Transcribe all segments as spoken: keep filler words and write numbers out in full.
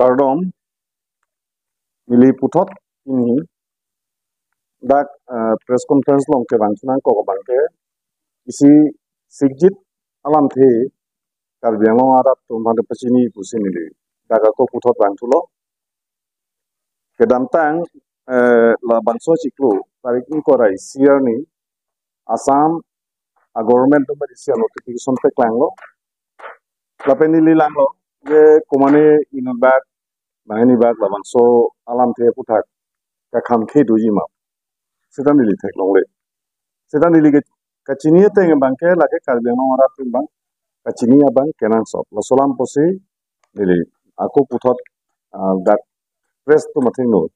Kardom, neli puthot ini dak, eh, press conference along kevang nangkok abangke isi sikjit alamthe Karbi Anglong arat atum aphan pachini pusi neli dak ako puthot vangthulo. Kedamtang, eh, labangso chiklo tarik ingkoi ra isi arni Assam a-government atum isi notification paklanglo. Lapen neli langlo je komane inut bak, banghini bak labangso alamthe aphuthak kakham khe doji ma, seta neli theklongle. Seta neli ke kachini ateng abangke lake Karbi Anglong arat atum abang kachini abang kenangsot. Laso alam pusi neli ako puthot, ah, dak press atum athengno,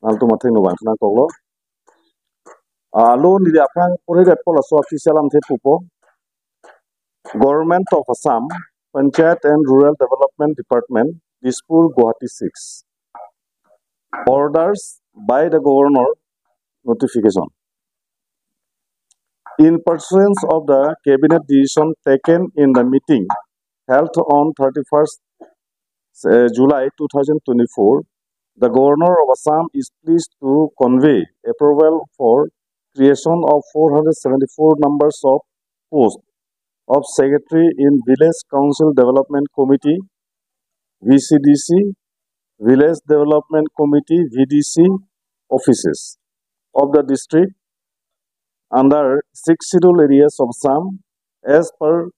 nangtum athengno vang nangkoklo. Ah, alo neli aphrang pore det po, laso official alamthe pupo. Government of Assam, Panchayat and Rural Development Department, Dispur, Guwahati six. Orders by the Governor, notification. In pursuance of the cabinet decision taken in the meeting held on thirty-first, uh, July two thousand twenty-four, the Governor of Assam is pleased to convey approval for creation of four hundred seventy-four numbers of posts of Secretary in Village Council Development Committee, V C D C, Village Development Committee, V D C offices of the district under six schedule areas of Assam as per,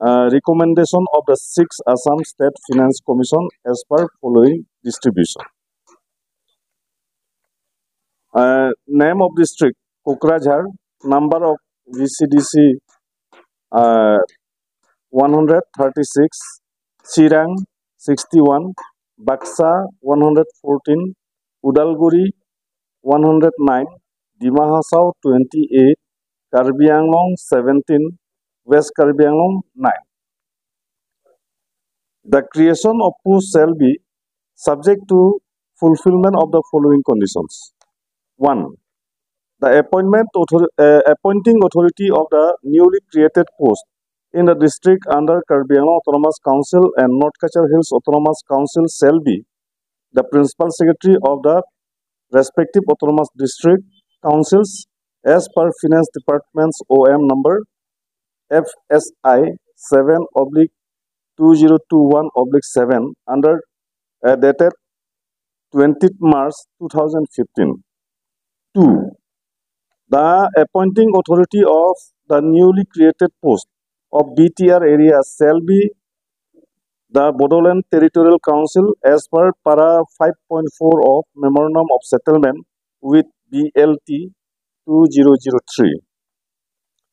uh, recommendation of the six Assam State Finance Commission as per following distribution. Uh, name of district, Kokrajhar, number of V C D C, uh, one hundred thirty-six, Chirang sixty-one, Baksa one hundred fourteen, Udalguri one hundred nine, Dima Hasao twenty-eight, Karbi Anglong seventeen, West Karbi Anglong nine. The creation of post shall be subject to fulfillment of the following conditions. One, the appointment author-, uh, appointing authority of the newly created post in the district under Karbi Anglong Autonomous Council and North Cachar Hills Autonomous Council shall be the principal secretary of the respective autonomous district councils as per Finance Department's O M number F S I seven oblique two zero two one oblique seven under, uh, dated twentieth March two thousand fifteen. Two, the appointing authority of the newly created post of B T R area shall be the Bodoland Territorial Council as per para five point four of Memorandum of Settlement with B L T two zero zero three.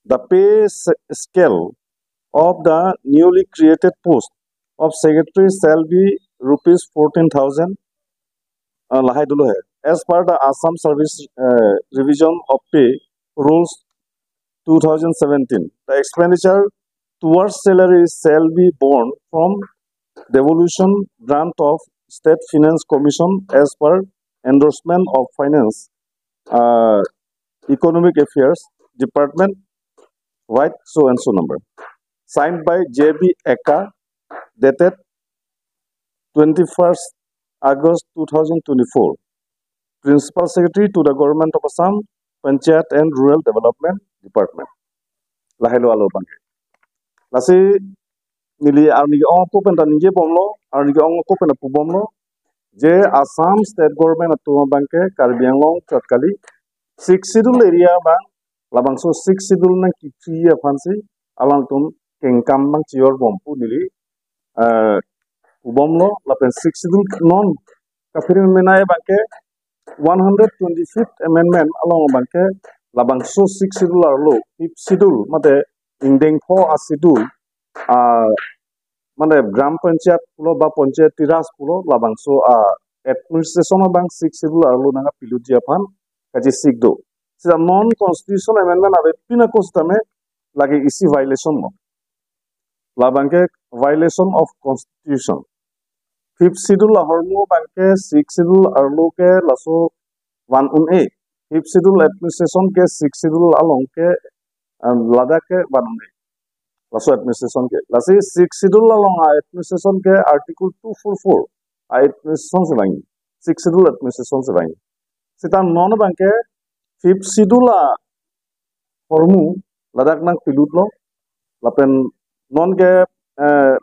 The pay s-, scale of the newly created post of secretary shall be rupees fourteen thousand, uh, lahai dolo hai, as per the Assam Service, uh, Revision of Pay Rules two thousand seventeen. The expenditure towards salary shall be borne from devolution grant of State Finance Commission as per endorsement of Finance, uh, Economic Affairs Department, white so and so number. Signed by J B Eka, dated twenty-first August two thousand twenty-four. Principal Secretary to the Government of Assam, Panchayat and Rural Development Department. Lahelo alo abangke. Lasi neli arni ke-ong ako pen ta ningje bomlo, arni ke-ong ako pen ta pu bomlo, je Assam State Government atum abangke Karbi Anglong chot kali, Sixth Schedule area abang, labangso Sixth Schedule nangkephi aphansi alangtum kengkam abang chior bom pu neli, eh, pu bomlo, lapen Sixth Schedule non kaphere menai abangke one hundred twenty-fifth Amendment along abangke labangso Sixth Schedule arlo, Fifth Schedule, mate ingdeng pho a-schedule, ah, mane Gram Panchayat pulo ba Panchayati Raj pulo, labangso a-administration abang Sixth Schedule arlo nangkapilutji aphan kachesik do. Seta non constitutional amendment avepin ako sitame lake isi violation lo. Labangke violation of constitution. Fifth Schedule ahormu abangke Sixth Schedule arlo ke laso van un-e. Fifth Schedule administration ke Sixth Schedule along ke, em, ladak ke van un-e. Laso administration ke. Lasi Sixth Schedule along a-administration ke Article two four four. a administration si vangji, Sixth Schedule administration si vangji. Seta non abangke Fifth Schedule ahormu ladak nangpilutlo, lapen non ke, eh,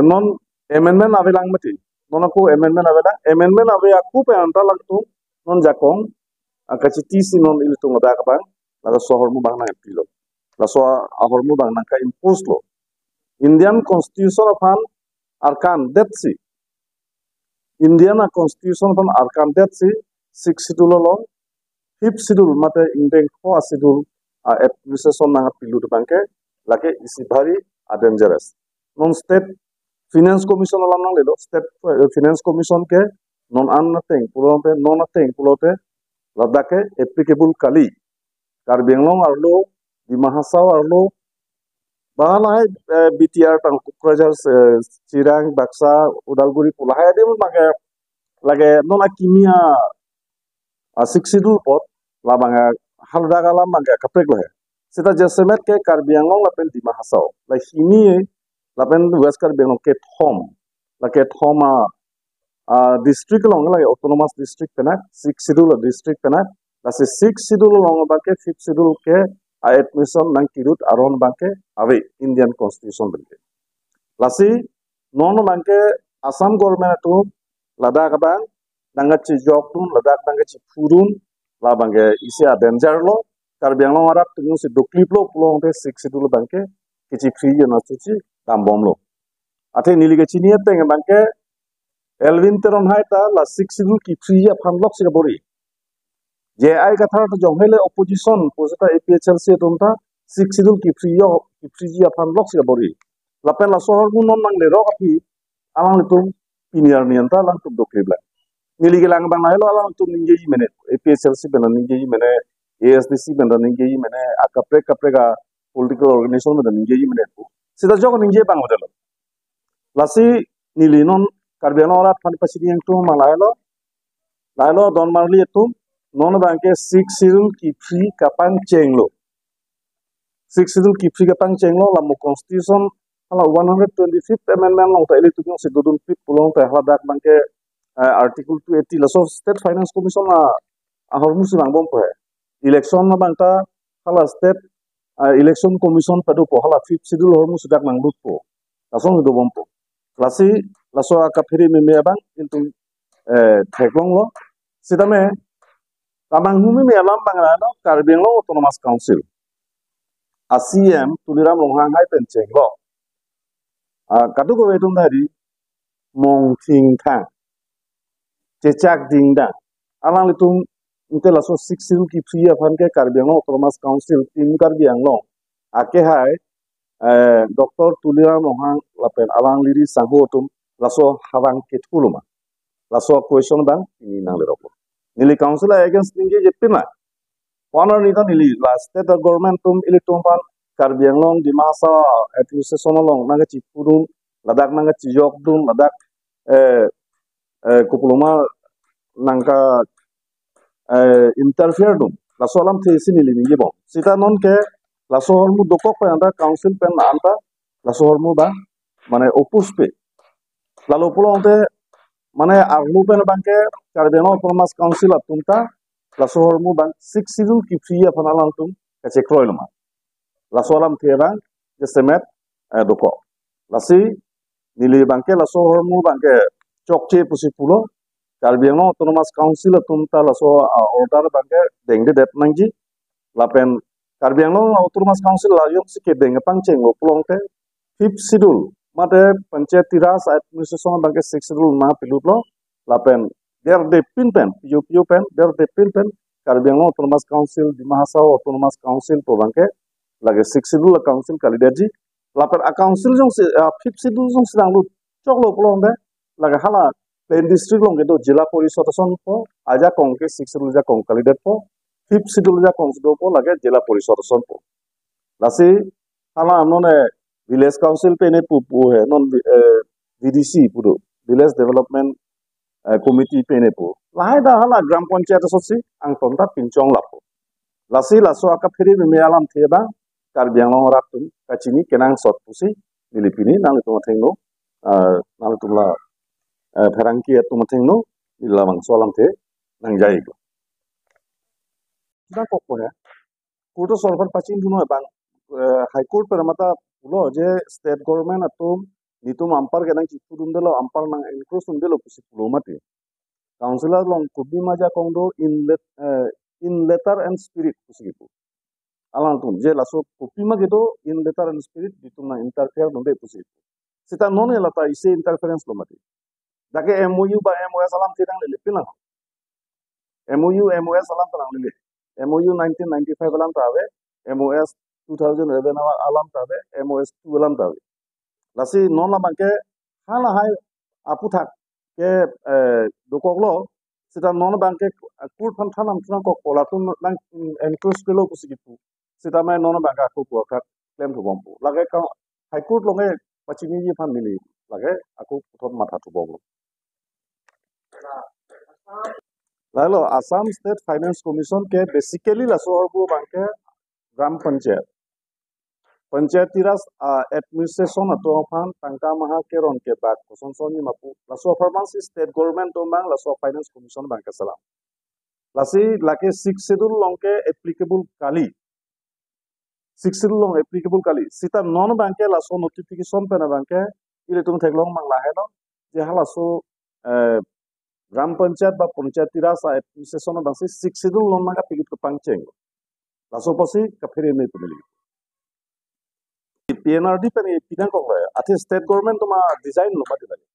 non amendment avelang mati, non ako amendment avelang, amendment ave ako pen anta alangtum non ajakong, ah, kachiti si non ilitum ladak abang, laso ahormu abang nangpilo, laso ahormu abang nangka-impose lo. Indian Constitution aphan arkan detsi, Indian a-Constitution aphan arkan detsi, Sixth Schedule along Fifth Schedule mate ingdeng pho a-schedule a-administration nangpilut abangke lake isi bhari a-dangerous. Non State Finance Commission alam nanglelo, State, eh, Finance Commission ke non an ateng pulote, non ateng pulote ladak ke applicable kali. Karbi Anglong arlo, Dima Hasao arlo, ba lahai, eh, B T R tang Kokrajhar, eh, Chirang, Baksa, Udalguri pu lahai adim abangke lake non akimi a, a-Sixth Schedule apot, labang a haladak alam abangke kaprek lo he. Seta jasemet ke Karbi Anglong lapen Dima Hasao, la hini lapen West Karbi Anglong kethom, la kethom a, a-district along lake autonomous district pen a, Sixth Schedule a-district pen a, lasi Sixth Schedule along abangke Fifth Schedule ke a-administration nangkirut aron abangke ave Indian Constitution pen ke. Lasi non abangke Assam government atum ladak abang nangkachejokdun, ladak nangkachephudun, labangke isi a-danger lo, Karbi Anglong arat atum jongsi dokliplo pulote Sixth Schedule abangke kachephriji anat chuchi dambomlo. Athe neli kachini ateng abangke Elwin Teron hai ta la Sixth Schedule kephriji aphan loksi kabor-i. J I Kathar ta jong hele opposition pu seta A P H L C atum ta Sixth Schedule kephriji, kephriji aphan loksi kabor-i. Lapen laso ahormu non nanglerok aphi alanglitum pini arni anta alangtum dokliplang. Neli kelang abang lahelo, alangtum ningjeji mene, A P H L C pen ningjeji mene, A S D C pen ningjeji mene, akaprek kaprek a-political organization pen ningjeji mene pu. Seta jok ningje abang hotel. Lasi neli non Karbi Anglong arat aphan pachini ingtung ma lahelo, lahelo don marli atum, non abangke Sixth Schedule kephri kapangchenglo. Sixth Schedule kephri kapangchenglo, la mo Constitution hala one hundred twenty-fifth amendment along ta ilitum jongsi dodunpik pulote haladak abangke, eh, Article two eighty laso State Finance Commission a, ahormu si vangbompo he. Election abang ta hala State, eh, Election Commission padopo, hala Fifth Schedule ahormu si dak nanglutpo. Lason si dobompo. Lasi laso akaphere meme abang ingtung, eh, theklonglo. Sitame kamanghume me alam abang lahelo, Karbi Anglong Autonomous Council a-C E M Tuliram Ronghang hai pen chenglo. Ah, kadokave atum ta hari mongthingthang, chechak dingdang, alanglitum inte laso Sixth Schedule kephriji aphan ke Karbi Anglong Autonomous Council, Team Karbi Anglong akehai, eh, Doctor Tuliram Ronghang lapen alangli ri sangho atum laso habang kethulo ma? Laso question abang pini nangleroklo. Neli council against ningjeje pin ma? Honor ni ta neli la state government atum ilitum aphan Karbi Anglong, Dima Hasao administration along nangkachephudun, ladak nangkachejokdun, ladak, eh, eh, kopuloma nangka, eh, interfere dun, laso alamthe si neli ningjebom. Seta non ke laso ahormu dokok pen anta council pen anta laso ahormu abang mane oppose pe. Lalo pulote mane arlo pen abangke Karbi Anglong Autonomous Council atum ta laso ahormu abang Sixth Schedule kephriji aphan alangtum kachekroilo ma? Laso alamthe abang jasemet, eh, dokok. Lasi neli abangke laso ahormu abangke chokche pusi pulo. Karbi Anglong Autonomous Council atum ta laso, ah, order abangke dengdedet nangji. Lapen Karbi Anglong Autonomous Council la jongsi kedeng kapangchenglo pulote Fifth Schedule mate Panchayati Raj administration abangke Sixth Schedule nangpilutlo. Lapen derdepin pen, P U P U pen, derdepin pen Karbi Anglong Autonomous Council, Dima Hasao Autonomous Council pu abangke lake Sixth Schedule a-council kalidetji. Lapen a-council jongsi, ah, Fifth Schedule jongsi nanglut choklo pulote lake hala Plain District along kedo Zilla Parishad asonpo, ajakong ke Sixth Schedule ajakong kalidetpo, Fifth Schedule ajakong si dopo lake Zilla Parishad asonpo. Lasi hala non, eh, Village Council pen ne pu pu he, non, eh, V D C pu do, Village Development, eh, Committee pen ne pu. Lahai ta hala Gram Panchayat asonsi angton ta pinchong lapo. Lasi laso akaphere meme alamthe abang Karbi Anglong arat atum kachini kenangsot pusi neli pini nanglitum athengno, eh, nanglitum la, eh, pherangke atum athengno, labangso alamthe nangjai ko. Dak kok ko ya. Court asor aphan pachini dun noi bang, eh, High Court pen mata pulo je state government atum netum anpar ke nangchipudundelo, anpar nang-encroachedundelo pusi pulo mati. Council along kopima ajakong do in let-, eh, in letter and spirit pusi kipu. Alangtum je laso kopima kedo in letter and spirit netum nang-interfere dunde pusi kipu. Seta non ke lata isi interference lo mati. Dak ke M O U ba M O S alamthe nanglele pin lang. M O U, M O S alamthe nanglele. M O U nineteen ninety-five alam ta ave, M O S two thousand eleven alam, alam ta ave, M O S two alam ta ave. Lasi non labang ke halahai aputhak ke, eh, dokoklo, seta non abang ke court aphan than nangthanangkokpo, latum nang, mm, encroach kelo pusi kipu. Seta mai non abang ke ako pu akat klemthubompo. Lake ka High Court along ke pachiniji aphan neli lake ako puthot mathathubomlo. Lahelo, Assam State Finance Commission ke basically laso ahormu abang ke Gram Panchayat, Panchayati Raj, ah, administration atum aphan tangka maha keron kebak kosonson ji ma pu, laso apharman si state government atum abang laso Finance Commission abang keselam. Lasi lake Sixth Schedule along ke applicable kali. Sixth Schedule along applicable kali. Seta non abang ke laso notification pen abang ke ilitum theklong abang lahelo, je halaso, eh, Gram Panchayat ba Panchayati Raj administration abang si Sixth Schedule along nangkapikit kepangcheng. Laso apotsi kaphere me pu neli. P N R D pen pinangkoklo ya. Athe state government atum adesign lo mati lake.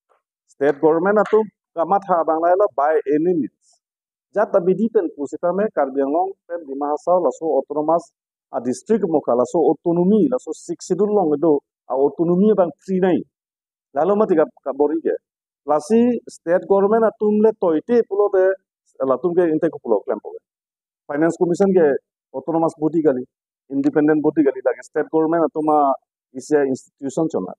State government atum kamatha abang lahelo by any means. Jat abidi pen pusitame Karbi Anglong pen Dima Hasao laso autonomous adistrict mokha, laso autonomy, laso Sixth Schedule along do a-autonomy abang free nai. Lahelo mati ka, kabor-i ke. Lasi state government atum le toite pulote latum ke ingte kopulo klempo ke. Finance Commission ke autonomous body kali, independent body kali, lake state government atum a isi a-institution chona.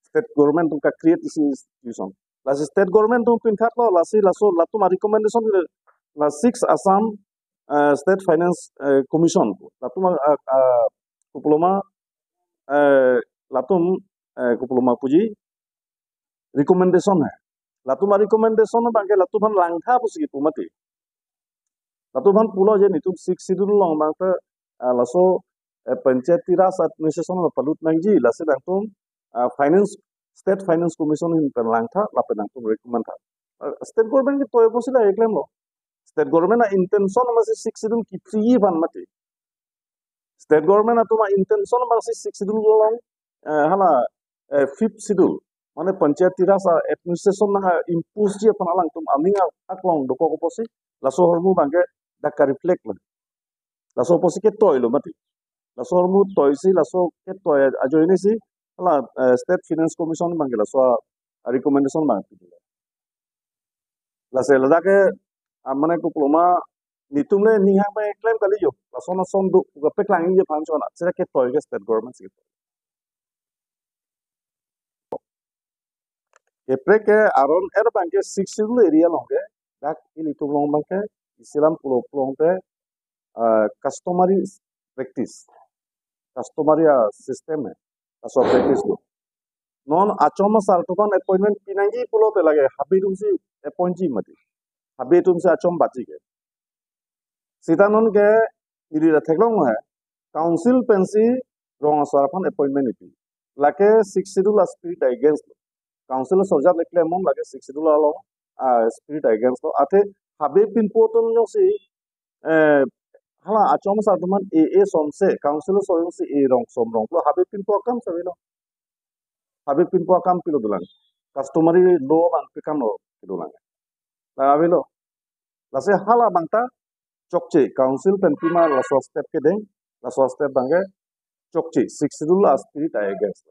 State government atum ka-create isi institution. Lasi state government atum pinthatlo, lasi laso latum a-recommendation ke la Sixth Assam, eh, State Finance, eh, Commission. Latum a, a, a, kopulo ma, eh, latum, eh, kopulo ma puji recommendation hai. Latum a-recommendation abang ke latum aphan langtha pusi kipu mati. Latum aphan pulo je netum Sixth Schedule along abang ke, ah, laso, eh, Panchayati Raj administration along palut nangji, lasi nangtum, ah, Finance, State Finance Commission ahin pen langtha, lapen nangtum recommend tha. Ah, state government ke toi apotsi la klemlo. State government a-intention abang si Sixth Schedule kephriji aphan mati. State government atum a-intention abang si Sixth Schedule along, eh, hala, eh, Fifth Schedule, mane Panchayati Raj administration nang a-impose ji aphan alangtum aning a-, aklong dokok apotsi laso ahormu abang ke dak ka-reflect lo. Laso apotsi ketoilo mati. Laso ahormu toisi laso ketoi ajoine si hala, eh, State Finance Commission abang ke laso a-recommendation abang pilo. Lasi ladak ke, ah, mane kopulo ma netum le ninghang abang klem kali jo. Lason ason do, pu kapaklangji aphan chona. Seta ketoi ke state government si. Kaprek ke aron er abang ke Sixth Schedule area along ke, dak ilitum along abang ke, isilam pulo pulote, ah, customary practice, customary, ah, system hai, laso practice do. Non achom asar atum aphan appointment pinangji pulote lake habe atum si appoint ji mati. Habe atum si achom batji ke. Seta non ke neli ta theklong hai, council pensi rong asar aphan appointment ipi. Lake Sixth Schedule a-spirit against lo. Council asor jat le klemnon, lake Sixth Schedule along a-spirit against lo. Athe habe pinpo atum jongsi, eh, hala achom asar atum aphan e, e somse, council asor jongsi e rong som rong pulo, habe pinpo akam si avelo. Habe pinpo akam pilo dolang. Customary law abang pi akam lo kedolang. La avelo. Lasi hala abang ta chokche, council pen pima laso step kedeng, laso step abang ke chokche, Sixth Schedule a-spirit a-against.